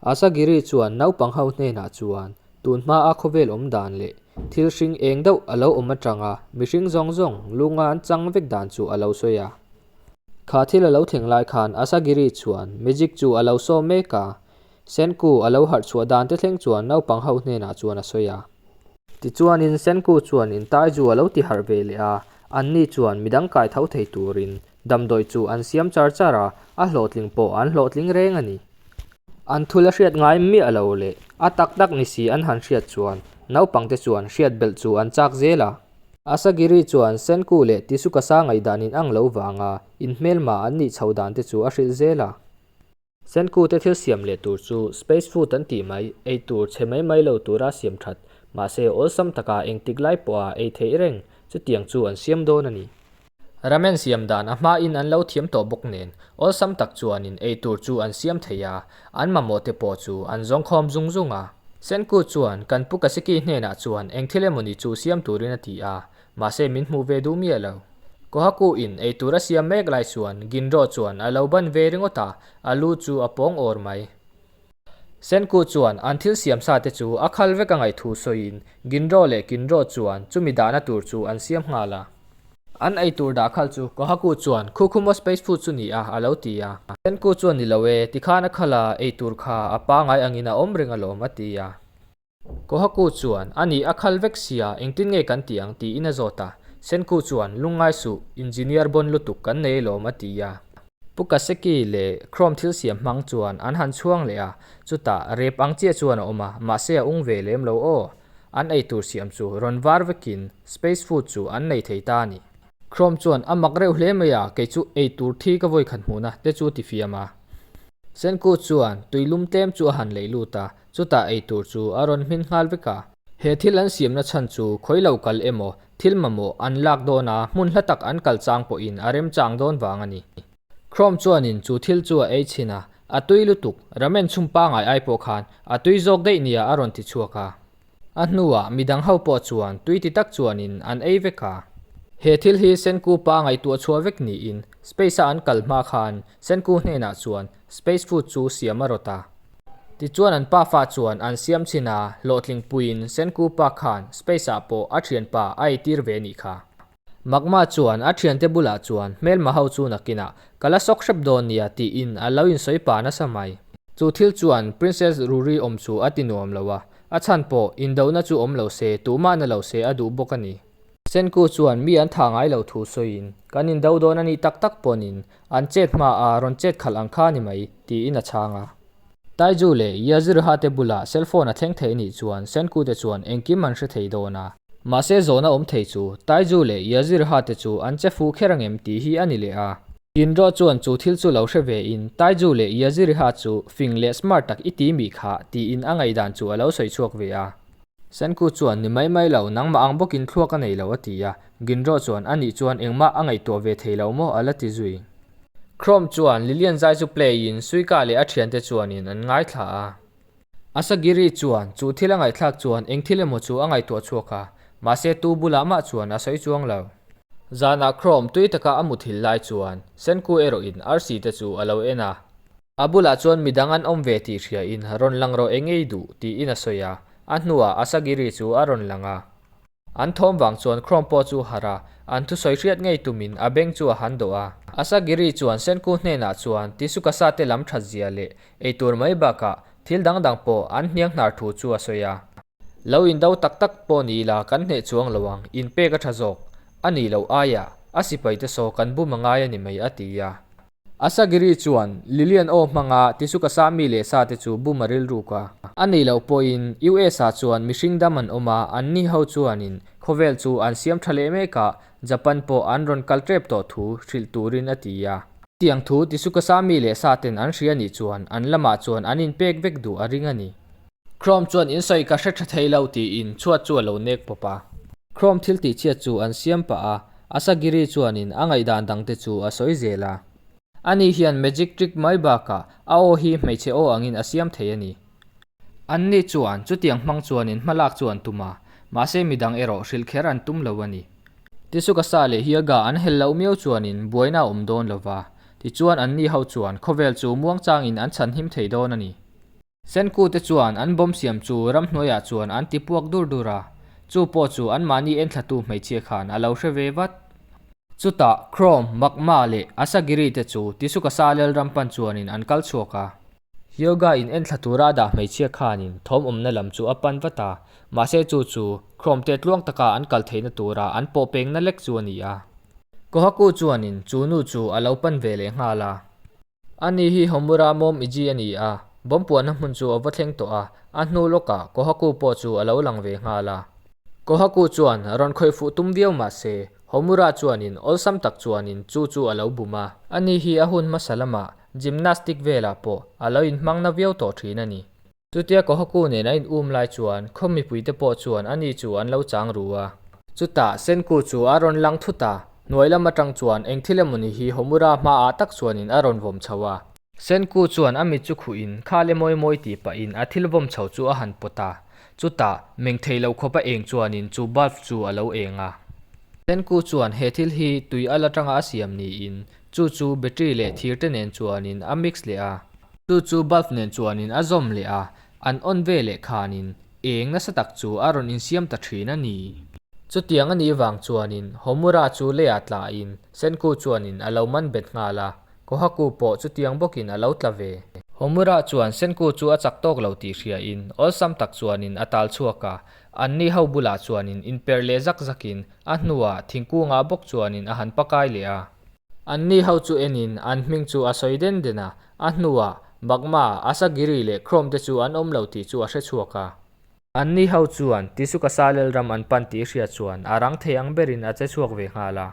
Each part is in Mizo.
Asagiri chuan naupang ho hnenah chuan tun hma a khawvel awm dan leh thil hring eng deuh a lo awm atanga mihring zawng zawng lunga an chang vek dan chu a lo sawi a. Kha thil a lo thleng lai khan Asagiri chuan magic chu a lo sawm mek a, Senku a lo harh chhuah dan te thleng chuan naupang ho hnenah chuan a sawi a. Tichuanin Senku chuan in Taiju a lo ti harh ve leh a, anni chuan midang kai tho thei turin damdawi chu an siam char char a, a hlawhtling pawh an hlawhtling reng a ni. An thul a hriat ngai miah lo leh a tak tak ni si an han hriat chuan naupangte chuan hriat belh chu an chak zel a. Asagiri chuan Senku leh Tisukasa ngaihdan in ang lo vanga inhmelma an nih chho dan te chu a hrilh zel a. Senku te thil siam leh tur chu space food an tih mai, ei tur chhe mai mai lo tura siam that, mahse awlsam taka engtik lai pawha ei theih reng chutiang chu an siam dawn a ni. Ramen siam dan a hmain an lo thiam tawh bawk nen, awlsam tak chuanin ei tur chu an siam thei a, an mamawh te pawh chu an zawng khawm zung zung a. Senku chuan kan pu Kaseki hnenah chuan eng thil emawni chu siam turin a ti a, mahse min hmuh ve duh miah lo. Kohaku in ei tur a siam mek lai chuan Ginro chuan a lo ban ve ringawt a, a lu chu a pawng awr mai. Senku chuan an thil siam sa te chu a khal vek a ngaihthu sawiin Ginro leh Kinro chuan chumi dahna tur chu an siam nghal a. An ei tur dah khal chu Kohaku chuan Khukhuma space food chu ni a a lo ti a. Senku chuan ni lo e, tikhan a khal a, ei tur kha a pangai angin a awm reng alawm a ti a. Kohaku chuan, A nih, a khal vek sia, engtin nge kan tih ang? tiin a zawt a. Senku chuan, Lungngai suh, engineer bawn lutuk kan nei alawm a ti a. Pu Kaseki leh Chrome thil siam hmang chuan an han chhuang leh a, chutah rep ang chiah chuan a awm a, mahse a ung ve lem lo aw. An eitur siam chu rawn var vekin space food chu an nei thei ta a ni. Chrome chuan, A mak reuh hle mai a, kei chu eitur thi ka vawikhat hmuhna te chu ti fiam a. Senku chuan tuilum tlem chu a han leih lut a, chutah eitur chu a rawn hmin nghal vek a. He thil an siamna chhan chu khawi lo kal emaw, thil mamawh an lak dawn a, hmun hla tak an kal chang pawhin a remchang dawn vang a ni. Chrome chuanin chu thil chu a ei chhin a, a tui lutuk, ramen chhum pangai ai pawh khan a tui zawk daih nia a rawn ti chhuak a. A hnuah midang ho pawh chuan tui ti tak chuanin an ei vek a. He thil hi Senku pa ngaihtuah chhuah vek niin Space-a an kal hma khan Senku hnenah chuan Space Food chu siam a rawt a. Tichuan an pafa chuan an siam chhin a, hlawhtling puiin Senku pa khan Space-ah pawh a thianpa a eitir ve nih kha. Magma chuan a thiante bulah chuan hmelma ho chu nakinah ka la sawk hrep dawn nia tiin a lo insawi pah nasa mai. Chu thil chuan Princess Ruri awm chu a ti nuam lo a, a chhan pawh indohna chu awm lo se tumah na lo se a duh bawk a ni. Senku chuan mi an tha ngai lo thu sawiin kan indo dawn a nih tak tak pawnin an chet hma a rawn chet khalh ang kha a ni mai tiin a chhang a. Taiju leh Yazirha te bulah cell phone a thleng thei nih chuan Senku te chuan engkim an hre thei dawn a. Mahse zawhna awm thei chu Taiju leh Yazirha te chu an che fuh kher angem tih hi a ni leh a. Kinro chuan chu thil chu lo hre ve in Taiju leh Yazirha chu fing leh smart tak i ti mi kha tiin a ngaihdan chu a lo sawi chhuak ve a. Senku chuan ni mai mai lo nangmah ang bawkin thluak a nei lo a ti a. Ginro chuan a nih chuan engmah a ngaihtuah ve thei lo maw a la ti zui. Chrome chuan Lilian zai chu play in Suika leh a thiante chuanin an ngaithla a. Asagiri chuan chu thil a ngaihthlak chuan eng thil emaw chu a ngaihtuah chhuak a, mahse tu bulah mah chuan a sawi chuang lo. Zanah Chrome tui taka a muthil lai chuan Senku erawhin arsi te chu a lo en a. A bulah chuan midang an awm ve tih hriain rawn lang rawh eng ei duh tiin a sawi a, a hnuah Asagiri chu a rawn lang a. An thawm vang chuan Chrome pawh chu harh a, an thusawi hriat ngei tumin a beng chu a han dawh a. Asagiri chuan Senku hnenah chuan Tisukasa te lam that zia leh eitur mai bakah thil dang dang pawh an hniang hnar thu chu a sawi a. Lo indo tak tak pawh ni ila kan hneh chuang lo ang, inpek a tha zawk. A nih loh aiah a sipaite saw kan bum a ngai a ni mai a ti a. Asagiri chuan Lilian aw hmanga Tisukasa mi leh sa te chu bum a rilruk a. A nih loh pawhin US ah chuan mihring dam an awm a, anni ho chuanin khawvel chu an siam tha leh mek a, Japan pawh an rawn kal tep tawh thu hrilh turin a ti a. Tiang thu Tisukasa mi leh sa ten an hria nih chuan an lamah chuan an inpek vek duh a ring a ni. Chrome chuan in sawi ka hre tha thei lo tiin chhuat chu a lo nek pawp a. Chrome thil tih chhiat chu an siam pah a, Asagiri chuanin a ngaihdan dangte chu a sawi zel a. Ani hian magic trick mai bakah a aw hi hmeichhe aw angin a siam thei a ni. Anni chuan chutiang hmang chuanin hmalak chu an tum a, mahse midang erawh hrilh kher an tum lo a ni. Tisukasa leh Hyuga an hel loh miau chuanin buaina a awm dawn lo va, tichuan anni ho chuan khawvel chu muangchangin an chhanhim thei dawn a ni. Senku te chuan an bomb siam chu ramhnuaiah chuan an ti puak dur dur a, chu pawh chu anmahni enthlatu hmeichhia khan a lo hre ve vat. Chutah Chrome, Magma leh Asagiri te chu Tisukasa Lalram pan chuanin an kal chhuak a. Yoga in enthla tura a dah hmeichhia khanin thawm awmna lam chu a pan vat a, mahse chu chu Chrome te tluang taka an kal theihna tura an pawh pengna lek chu a ni a. Kohaku chuanin chu nu chu a lo pan ve leh nghal a. Ani hi Homura Mom Iji a ni a, bomb puanna hmun chu a va thleng tawh a, a hnu lawkah Kohaku pawh chu a lo lang ve nghal a. Kohaku chuan rawn khawih fuh tum viau mah se, Homura chuanin awlsam tak chuanin chu chu a lo bum a. Ani hi a hun hmasa lamah gymnastic velah pawh a lo inhmang na viau tawh thin a ni. Chutia Kohaku nen a in um lai chuan khaw mipuite pawh chuan ani chu an lo chang ru a. Chutah Senku chu a rawn lang thut a, hnuai lam atang chuan eng thil emawni hi Homura hmaah tak chuanin a rawn vawm chho a. Senku chuan a mit chu khuh in kha le mawi mawi tih pahin a thil vawm chho chu a han pawt a, chutah meng thei lo khawpa eng chuanin chu bulb chu a lo eng a. Senku chuan he thil hi tui al atanga a siam niin chu chu battery leh thir te nen chuanin a mix leh a. Chu chu bulb nen chuanin a zawm leh a, an on ve leh khanin eng nasa tak chu a rawn insiam ta thin a ni. Chutiang a nih vang chuanin Homura chu leiah tlain Senku chuanin a lo man bet nghal a, Kohaku pawh chutiang bawkin a lo tla ve. Homura chuan Senku chu a chak tawk lo tih hriain awlsam tak chuanin a tal chhuak a, anni ho bulah chuanin inperh leh zak zakin a hnuah thingkungah bawk chuanin a han pakai leh a. Anni ho chu enin an hming chu a sawi den den a, a hnuah Magma, Asagiri leh Chrome te chu an awm lo tih chu a hre chhuak a. Anni ho chuan Tisukasa Lalram an pan tih hriat chuan a rang thei ang berin a che chhuak ve nghal a.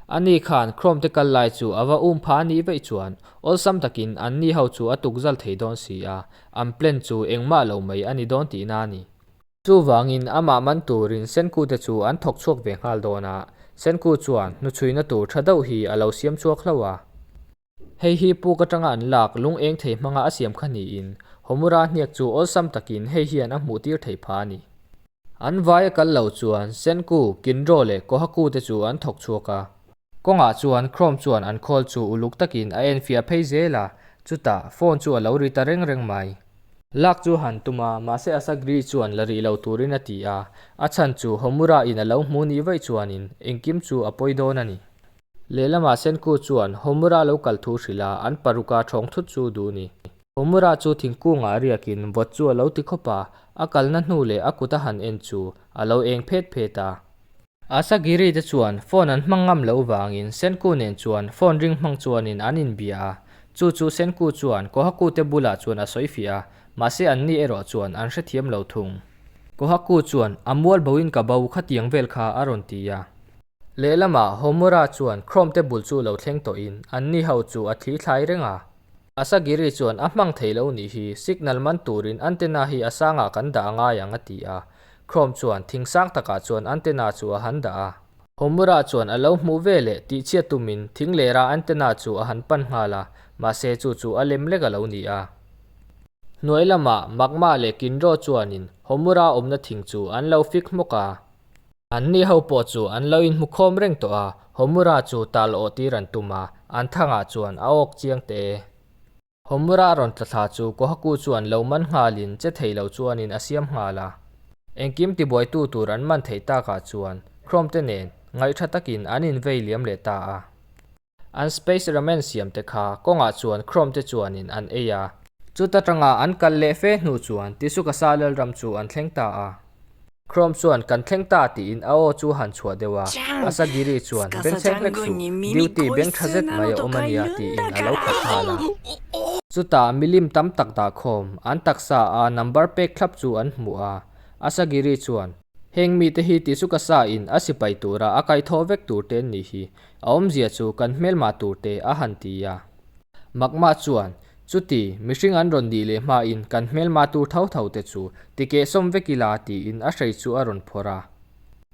Ani khan Chrome te kal lai chu a va um pha anih vaih chuan awlsam takin anni ho chu a tukzal thei dawn si a, an plan chu engmah lo mai a ni dawn tihna a ni. Chuvangin amah man turin Senku te chu an thawk chhuak ve nghal dawn a, Senku chuan hnuchhuina tur tha deuh hi a lo siam chhuak hlauh a. Hei hi puk atanga an lak lung eng thei hmanga a siam kha niin Homura hniak chu awlsam takin hei hian a hmuh tir thei pha a ni. An vai a kal lo chuan Senku, Kinro leh Kohaku te chu an thawk chhuak a. Kawngah chuan Chrome chuan an khawl chu uluk takin a enfiah phei zel a, chutah phone chu a lo ri ta reng reng mai. Lak chu han tum a, mahse Asagiri chuan la rih lo turin a ti a, a chhan chu Homura in a lo hmu nih vaih chuanin engkim chu a pawi dawn a ni. Lehlamah Senku chuan Homura lo kal thu hrilh a, an paruka thawng thut chu duh ni. Homura chu thingkungah riakin vawt chu a lo ti khawp a, a kalna hnu leh a kut a han en chu a lo eng phet phet a. Asagiri te chuan phone an hmang ngam loh vangin Senku nen chuan phone ring hmang chuanin an inbia a, chu chu Senku chuan Kohaku te bulah chuan a sawi fiah a, mahse anni erawh chuan an hrethiam lo thung. Kohaku chuan a mual boin ka bo khatiang vel kha a rawn ti a. Lehlamah Homura chuan Chrome te bul chu lo thleng tawhin anni ho chu a thli thlai reng a. Asagiri chuan a hmang thei lo nih hi signal man turin antenna hi a sangah kan dah a ngai ang a ti a. Chrome chuan thing sang takah chuan antenna chu a han dah a. Homura chuan a lo hmuh ve leh tihchhiat tumin thing lera antenna chu a han pan nghal a, mahse chu chu a lem lek a lo ni a. Hnuai lamah Magma leh Kinro chuanin Homura awmna thing chu an lo fik hmawk a. Anni ho pawh chu an lo inhmu khawm reng tawh a, Homura chu tal awh tir an tum a, an thangah chuan a awk chiang teh e. Homura rawn tla thla chu Kohaku chuan lo man nghalin che thei lo chuanin a siam nghal a. Engkim tibuaitu tur an man theih takah chuan Chrome te nen ngaihtha takin an invei liam leh ta a. An space ramen siam te kha kawngah chuan Chrome te chuanin an ei a. Chuta tanga an kal leh fe hnu chuan Tisukasa Lalram chu an thleng ta a. Chrome chuan kan thleng ta tiin a aw chu han chhuah deuh a, Asagiri chuan bengchheng hlek suh, duty beng tha zet mai a awm a nia tiin a lo khat nghal a. Chutah milim tam tak dah khawm, an taksa a number pek thlap chu an hmu a, Asagiri chuan, Heng mite hi Tisukasa in a sipai tura a kaihthawh vek tur te an nih hi, A awmzia chu kan hmelma turte a han ti a. Magma chuan, Chuti, mihring an rawn nih leh hmain kan hmelma tur tho tho te chu tikeh sawm vek ila tiin a hrei chu a rawn phawrh a.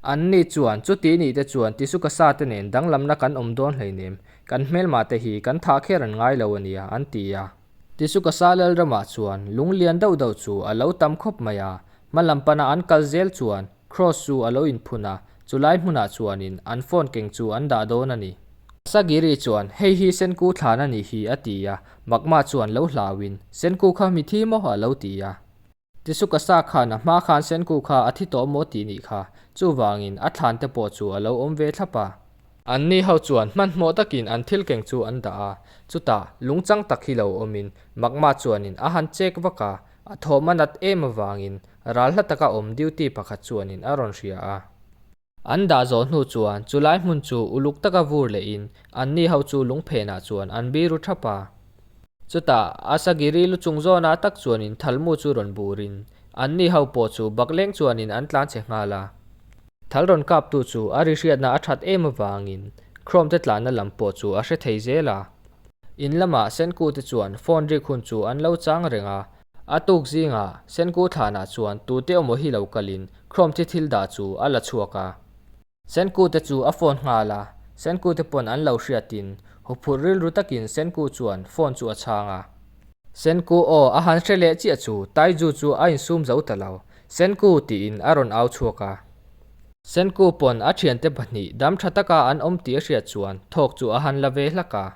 Anni chuan, Chuti nih te chuan Tisukasa te nen danglamna kan awm dawn hleinem, kan hmelma te hi kan thah kher an ngai lo a nia, an ti a. Tisukasa Lalramah chuan lung lian deuh deuh chu a lo tam khawp mai a, hma lam pana an kal zel chuan Cross chu a lo inphun a, chulai hmunah chuanin an phone keng chu an dah dawn a ni. Asagiri chuan, Hei hi Senku thlan a nih hi, a ti a. Magma chuan lo hlauin, Senku kha mi thi maw? a lo ti a. Tisukasa khan a hma khan Senku kha a thi tawh maw tih nih kha. Chuvangin a thlan te pawh chu a lo awm ve thlap a. Anni ho chuan hmanhmawh takin an thil keng chu an dah a. Chutah lungchang tak hi lo awmin Magma chuanin a han chek vak a, a thawm a nat em avangin ral hla taka awm duty pakhat chuanin a rawn hria a. An dah zawh hnu chuan chulai hmun chu uluk taka vur lehin anni ho chu lungphenah chuan an biru thap a. Chutah Asagiri lu chung zawnah tak chuanin thalmu chu rawn burin anni ho pawh chu bakleng chuanin an tlan chhe nghal a. Thal rawn kaptu chu a ri hriatna a that em avangin Chrome te tlanna lam pawh chu a hre thei zel a. In lamah Senku te chuan phone rik hun chu an lo chang reng a. A tuk zingah Senku thlanah chuan tute awmaw hi lo kalin Chrome thi thil dah chu a la chhuak a. Senku te chu a phone nghal a, Senku te pawn an lo hriatin huphurh rilru takin Senku chuan phone chu a chhang a. Senku aw a han hre leh chiah chu Taiju chu a insum zo ta lo, Senku tiin a rawn au chhuak a. Senku pawn a thiante pahnih dam tha taka an awm tih a hriat chuan thawk chu a han la ve hlak a.